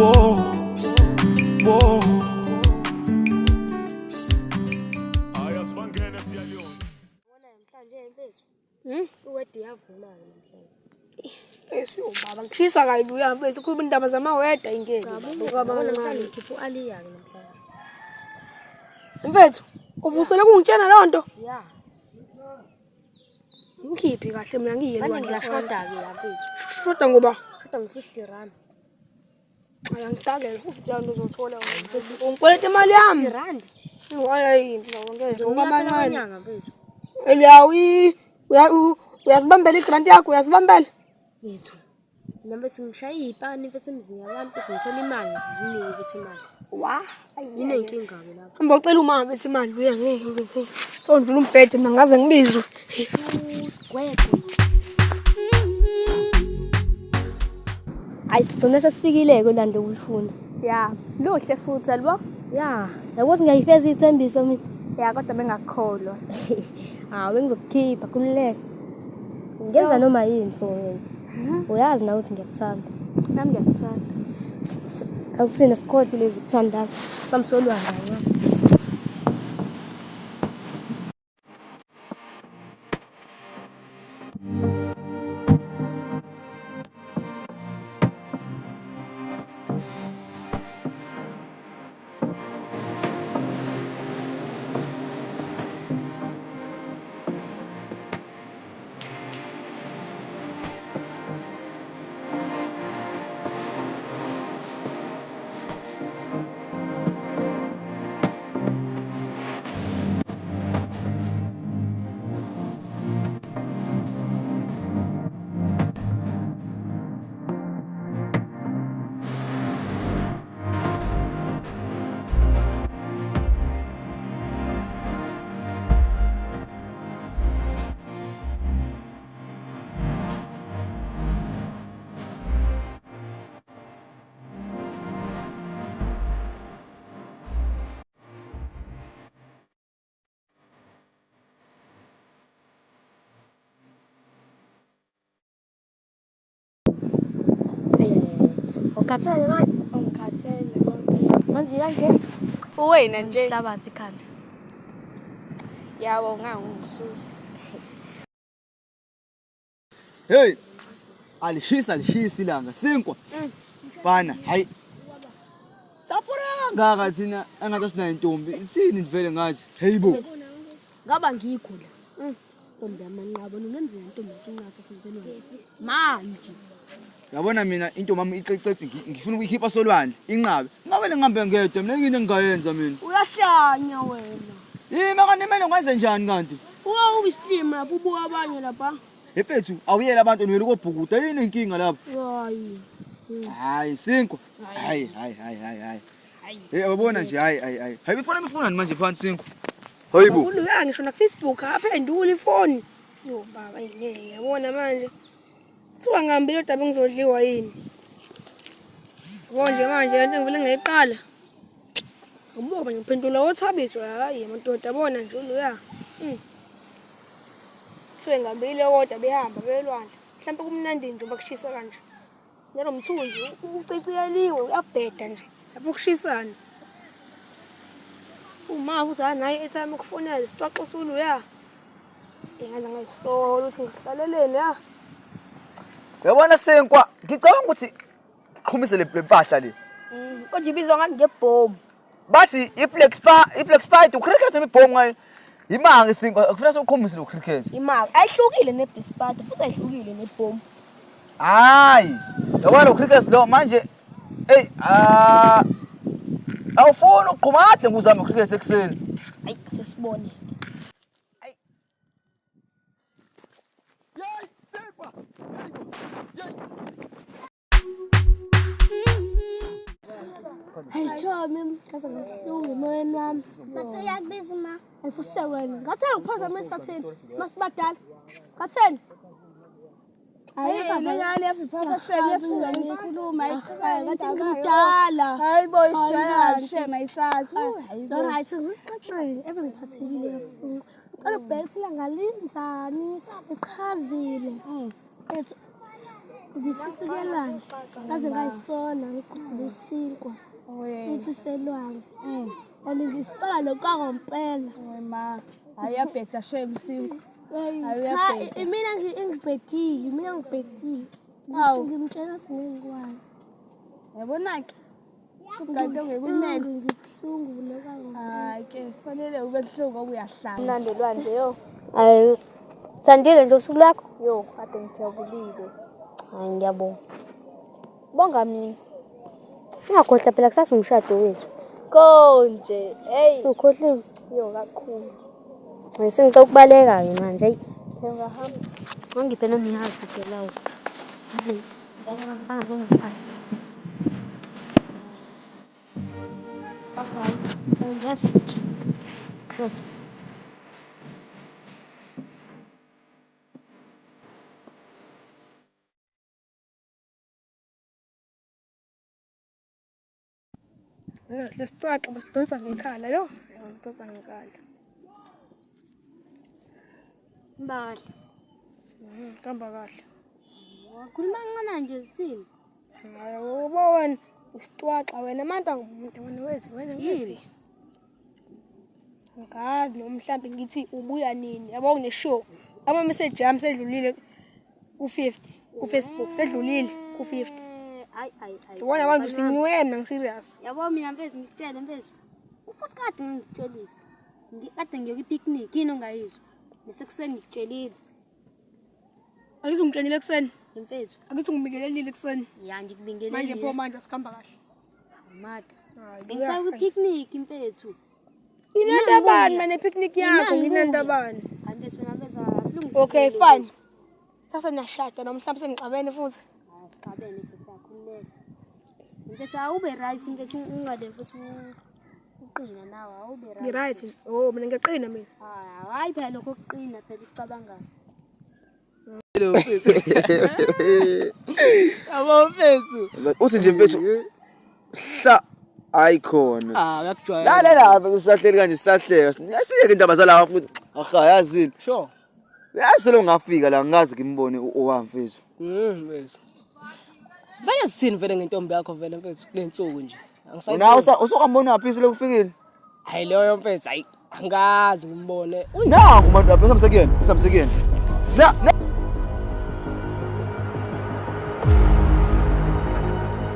Whoa, whoa. Hmm? Uwede iyavuma-ke namhlanje. Baba ngishisa kayi luya mfethu ukhuluma indaba zamaweda ingeke baba Namhlanje kancane. ngikhipha u-Aliya-ke namhlanje. Mfethu uvusele kungitshena leyo nto. Ya. Ngikhiphi kahle mina ngiyelwa. Manje ngiyashoda-ke ya mfethu. Shoda ngoba Shoda ngo-50 rand. hayi angidakele futhi njalo uzothola wena mfethu. Ungikweleta imali yami. Rand? Hayi hayi ngeke Ngizokunika phela ngoba kwenyanga mfethu. Eliyawi uyazibambela igrant yakho uyazibambela. Mfethu. Mina mfethu ngishaye iy'pani mfethu emzini yabantu mfethu ngithola imali nginike mfethu imali. Wa. Nginenkinga-ke lapho. Hamba ucela umama bethi imali uya ngeke mfethu. Sondlula umbhede mina ngaze ngibizwe. Sigwegwe. Hayi sigcine sesifikile-ke olwandle ukulifuna. Ya, luhle futhi alibo? Ya, yabo ukuthi ngiyayifeza iy'thembiso mina. Ya, kodwa bengakukholwa. Hawu bengizokukhipha khululeka. Ngenza noma yini for wena. Uyazi nawe ukuthi ngiyakuthanda. Nami ngiyakuthanda. Akuthina sikhohlwe lezi kuthandana. Samsolwandle kancane. Ukhathele manje? Ungikhathele kodwa. Manje kanje? Uwena nje. Isihlabathi ekhanda. Yabo ungangisusa. Hey. Alishisa alishisa ilanga. Sinkwa. Fana, hayi. Sapora kangaka thina engathi asinayo intombi. Isini vele ngathi. Hey bo. Ngaba ngikho la. Ntombi yamanqaba ningenzela intombi yakinqatha senzelwa. Manje. Yabona mina intombi yami iqeqethi ngifuna ukuyikhipha solwandle, inqabe. Ngawele ngihambe ngedwa mina yini engingayenza mina. Uyahlanya wena. Yimi kanti kumele ngenze njani kanti? Uwa uyislima lapho ubuka abanye lapha. Mfethu awuyela abantu niyela kobhukuda yini inkinga lapho? Hayi. Hayi sinkwa. Hayi hayi hayi hayi hayi. Hey uyabona nje hayi hayi hayi. Hayi befuna mifunani manje phansi sinkwa. Hayibo. Uluya ngisho na Facebook aphendula ifoni. Yo baba ngeke yabona manje. Kuthiwa ngihambile kodwa bengizodliwa yini? Yabo nje manje lento ngivele ngayiqala. Ngibuka nje ngiphendula oThabiso hayi madoda yabona nje uluya. Kuthiwe ngihambile kodwa behamba belwandle. Mhlawumbe kumnandi nje uba kushisa kanje. Nalo mthunzi uciciyeliwe uyabheda nje lapho kushisana. Uma futhi naye airtime ukufonela sixoxe uluya. Ingaze ngayisola ukuthi ngihlaleleni ya. Uyabona sinkwa ngicabanga ukuthi qhumise le mpahla le. Konje ibizwa ngani ngebhomu. Bathi i-black spa i-black spider ucricket noma ibhomu ngani? Imanga sinkwa kufanele siqhumise lo cricket. Imali ayihlukile nebhispata futhi ayihlukile nebhomu. Hayi. Yabona lo cricket lo manje hey ah awufuni ukuqhuma kade nguzama cricket ekuseni. Hayi sesibone. Yey, sinkwa. Yey. Hayi chomi, ngaze ngibuhlungu emoyeni wami. Bathe uyakubiza ma. Ayifuse wena. Ngatheni ukuphazamisa thina masibadala. Ngatheni? Hayi lengane yaviphapha yasibuza isikhuluma Ngathi ngimdala. Hayi bo isijwayela shame ayisazi. Hayi bo. Lona hayi sengixoxele eve ngiphathekile kabuhlungu. Ngicela ukubheka ukuthi ilanga linjani, lichazile. Ethu. Ngifisa ukuya elwandle ngaze ngayisola ngikhumbula isinkwa ithi selwandle and ngisola lokwangompela. Ma, hayi uyabheda shem isinkwa. Hayi, Cha, uyabheda. imina engibhedile, imina engibhedile. Hawu. Ngimtshela ukuthi ngeke ngikwazi. Yabona-ke sugade ongeke uyimele. Ngibuhlungu lokwangompela. Hayi ke kufanele ube buhlungu ngoba uyahlanya. Mnandi olwandle yo. Hayi, Thandile nje usuku lwakho? Yo, kade ngijabulile. Hayi ngiyabonga. Bonga mina. Ungakhohlwa phela kusasa umshado wethu. Konje, hey. Sukhohliwe. Yo kakhulu. Hayi sengicela ukubaleka-ke manje. Hayi. Ngiyahamba. Angiphe noma i-hug phela awu. Nice. Yes. Sure. Lesitwaxa basidonsa ngekhala yo. Basidonsa ngekhala. Hamba kahle. Hamba kahle. Wakhuluma kancane nje zithini? Hayi uba wena usitwaxa wena manje angumuntu wena wezi wena wezi. Angazi noma mhlambe ngithi ubuya nini. Yabo une-sure. Ama-message ami sedlulile ku-50 ku-Facebook sedlulile ku-50. Hayi hayi hayi. Yabona manje usingiwe mina ngi-serious. Yabo mina mfethu ngikutshele mfethu. Ufuthi kade ngikutshelile. Kade ngiye kwi-picnic yini ongayizwa? Nasekuseni ngikutshelile. Angithi ungitshenile ekuseni. Mfethu, Angithi ungibingelelile ekuseni. ya ngikubingelelile. Manje pho manje asikhamba kahle. Mada. Hayi, Bengisaya buya. kwi-picnic mfethu. Nginantabani mina ne-picnic yakho Mina nginantabani. Hayi mfethu wena mfethu asilungise. Okay fine. Sasa niyashada noma mhlawumbe senixabene futhi. Asixabene mfethu akhululeke. Mfethu awube right mfethu ungale mfethu uqina nawe awube right. Ngi-right. Oh mina ngiyaqina mina. Hayi hayi phela lokho okuqina phela ucabangayo. Yabo mfethu. Uthi nje mfethu hla hayi khona. Ah, uyakujwayela. La la la sisahleli kanje sisahleka. Asiyeke indaba zalawa futhi. Aha yazini. Sure. Yazi lo ngafika la ngazi ngimbone owami mfethu. Mfethu. Vele sithini vele ngentombi yakho vele mfethu kule nsuku nje. Unawe usokambona phi selekufikile? Hayi leyo mfethu hayi angazi ngimbone. Nangu umuntu lapha esamsekeni, esamsekeni. Na na.